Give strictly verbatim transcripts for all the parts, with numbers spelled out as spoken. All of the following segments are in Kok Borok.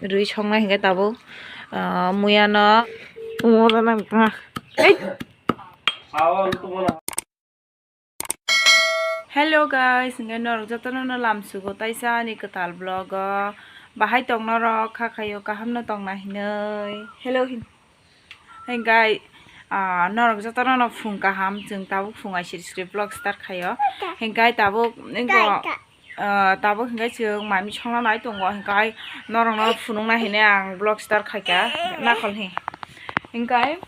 rwi songnai hinkhe tabuk, ah, muya no. Umor nang tha. Ei. Hello guys, hinkhe norok jotono no lamsugo taisa ani kwtal vlog o. Bahai tong norok, kha khayo kaham no tongna hinwi. Hello hin. Hinkhe, ah, norok jotono no phung kaham, chwng tabuk phung aisiri siri vlog start khaio. Hinkhe tabuk ingo, ah, tabuk hinkhe chwng mami songna nai tongo, hinkhe norokno phunukna hinwi ang vlog start khaikha, nakhol hi. Hinkhe,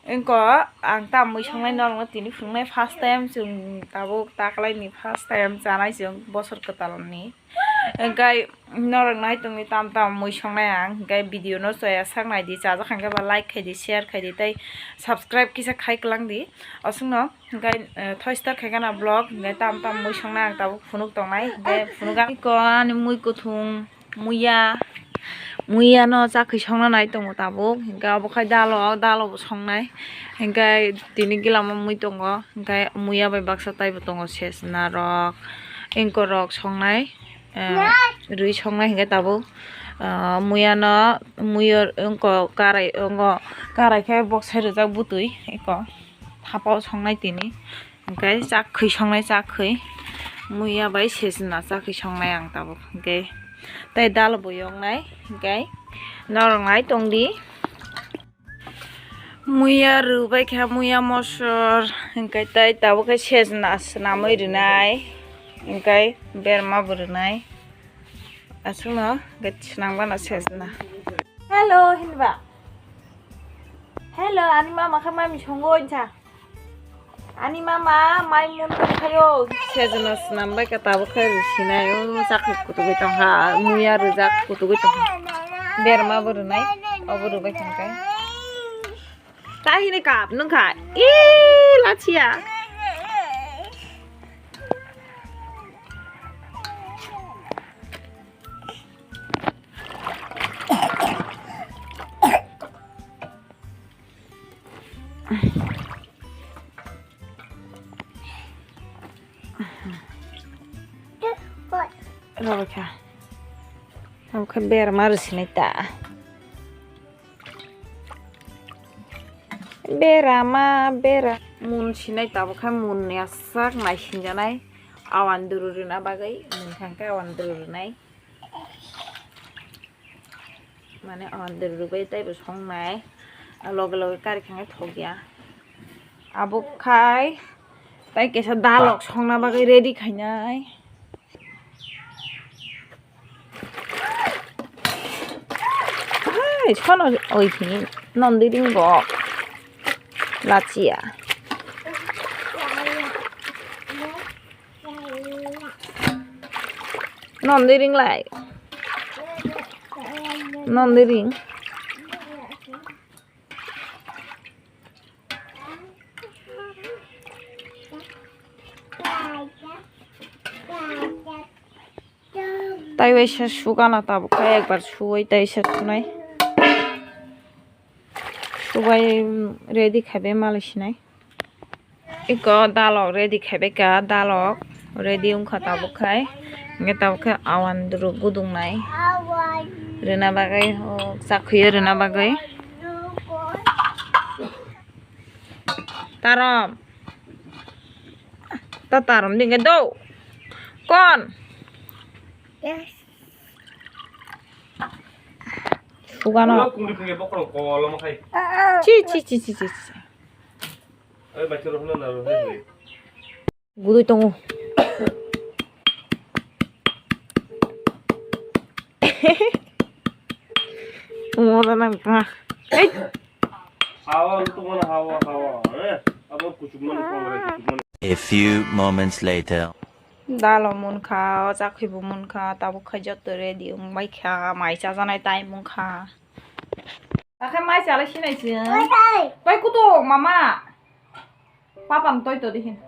ingo ang ta mui songnai norokno tini phunuknai first time, chwng tabuk taklaini first time chanai chwng bosor kwtalni. Hinkhe norok nai tongdi tam tam mui songnai ang, hinkhe video no chaya sak naidi, chajak hinkhe ba like khaidi, share khaidi tei subscribe kisa khai kwlangdi. Aswkno hinkhe, eh, thoi start khaikha na vlog, hinkhe tam tam mui songnai ang tabuk phunuk tongnai, hinkhe phunuk ang. Iko ani mui kuthung muya, muya no chakhwi songna nai tongo tabuk, hinkhe obo khai dalo, dalo bo songnai, hinkhe tini gilamo mui tongo, hinkhe muya bai baksa taibo tongo sesna rok, engkor rok songnai. Ah, rwi songnai hinkhe tabuk, ah, muya no, muya wngkha karai, wngkha karai khe boksai rijak bwtwi eko thapa o songnai tini, hinkhe chakhwi songnai, chakhwi muya bai sesna chakhwi songnai ang tabuk, hinkhe tei dal bo yoknai, hinkhe norok nai tongdi. Muya rwbaikha, muya mosor, hinkhe tei tabuk khe sejna swnamwi rwnai, hinkhe berma bo rwnai. Aswkno hinkhe swnam gana sejna. Hello hinba. Hello, ani mama khe mami songo hinsa. Ani mama mai mun tongkhayo. Sejna swnam bai khe tabuk khe rwsinai. O chakri kutugwi tongkha. Muya rwjak kutugwi tongkha. Berma bo rwnai. Obo rwbai tongkha. Ta hini kap nungkha. Ih, lachia. Rwbaikha. Omo khe berma rwsinai ta. Berama bera. Mun sinai tabuk khe mun ni asak naisinjanai. Awan duru rwna bagwi mun thangkhe awan duru rwnai. Mane, o, dwrwrwgwi teibo songnai. Loge loge kari khanai thokya. Abo khai tei kaisa dalok songna bagwi ready khainai. Hai, sono oi thini nondi ringo. Lachia. Nondi ring lai. Nondi ring. Tai waisa sugana tabuk khe ekbar suwi tai se thunai. Subai ready khaibai malai sinai. Iko dalok ready khaibai ka, dalok ready wngkha tabuk khai. Hingke tabuk khe awan duru gudung nai. Rwna bagwi, o, chakhwi rwna bagwi. Tarom. Ta tarom dingke do. Kon? Yes. Sugano. Chi, chi, chi. Gudui tongo. Mora nang ta. Ei. Hawa, ito mo na hawa, hawa. Eh, abo kuchuk man ko, kuchuk man. A few moments later. Dalo munkha, o chakhwi bo munkha, tabuk khai joto ready wngbai kha, mai chajanai time wngkha. Akhe mai chalai sinai chwng. Toi kutung, mama. Papa no toi to dihin.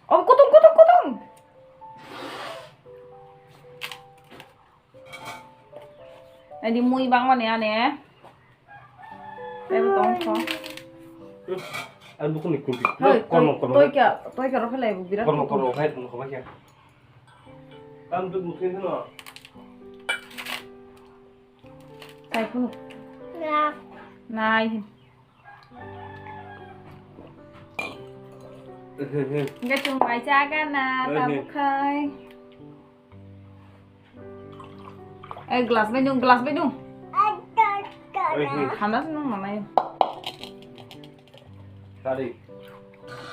O kutung, kutung, kutung. Adi mui bang mani ane. Tebo tong kho. Ang buku ni kunti. Hei, kono, toi, kono. Toi kya, toi kya rokhe lai bu birat. Kono, kono, hai, kono, kono kya. Tam duk mukhe no. Nai. Hingke chwng mai chaga na, tabuk khai. Eh, glass bai nung, glass bai nung. Khana se nung manai.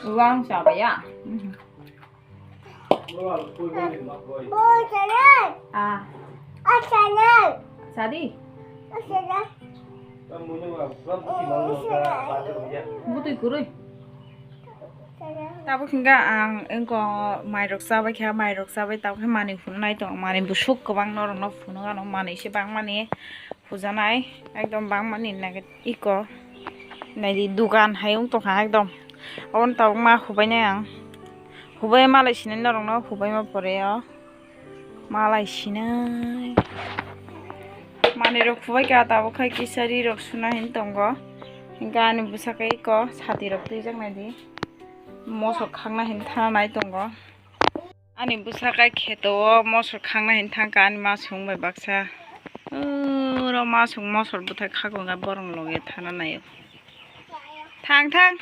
Uang siapa ya? Ah. Sadi. Butui kurui. Tabuk hingga ang engko mairok chabai kha, mairok chabai tabuk khe manwi phunuknai tongo, manwi busuk kwbang norokno phunuk ano, manwi se bangmani hujanai, ekdom bangmani nage iko naidi dugan hai wng tongkha ekdom. Aboni tabuk ma hubainai ang, hubai malai sinai norokno, hubaima pore o. Malai sinai. Manwi rok phubai kha, tabuk khai kisari rok suna hin tongo. Hingke ani bwsakhe iko sati rok twijak nai di. Mosok khakna hin thana nai tongo. Ani bwsakhe kheto o mosok khakna hin thangkha ani masung bai baksa. Uro masung mosok bwthai khakgo hwnga borok loge thana naio. Thang thang.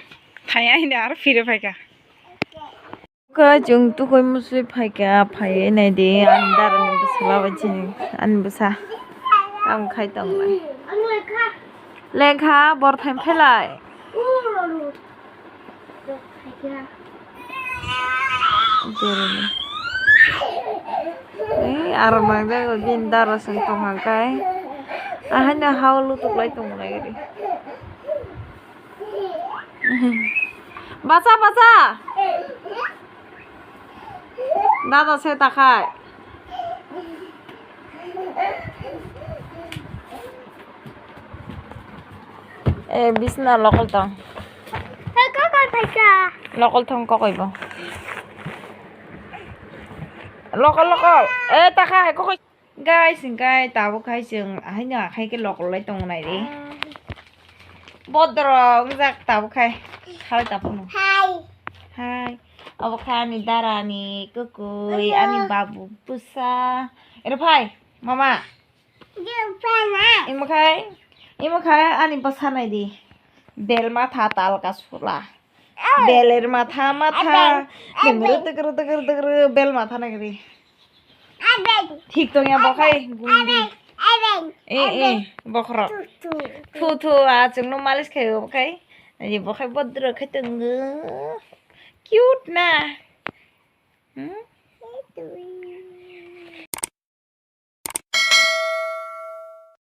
Thaya hini aro phire phaikha. Khe chwng tukui musui phaikha, phaiwi naidi ani darani bwsala bai chini ani bwsa tamo khai tongnai. Lekha bor thaim phailai. Jeroni. Ei, aro nangjago bini dara song tongkha kai. Ahaino hao lutuklai tongo naidi. Bacha, bacha. Dada se takhai. Eh, bisna lokol tong. Lokol thong kokoi bo. Lokol, lokol. Eh, takhai kokoi. Guys, hingkai tabuk khai chwng ahaino akhai khe lokol lai tongo nai re. Bodoro wngjak tabuk khai. Khalai ta phano. Hai. Hai. Obo khai ani dara ni kwkwi, ani babu bwsa. Ero phai, mama. Imo khai, imo khai ani bwsa nai di. Bel matha tal ka sula. Beler matha, matha. Dengri degri degri degri bel matha nagri. Thik tong ya bo khai gundi. Eh, eh, bokhorok. Thu, thu, ah, chwngno malis khai bo khai. Ani bo khai bodro khai tongo. Cute na. Hmm?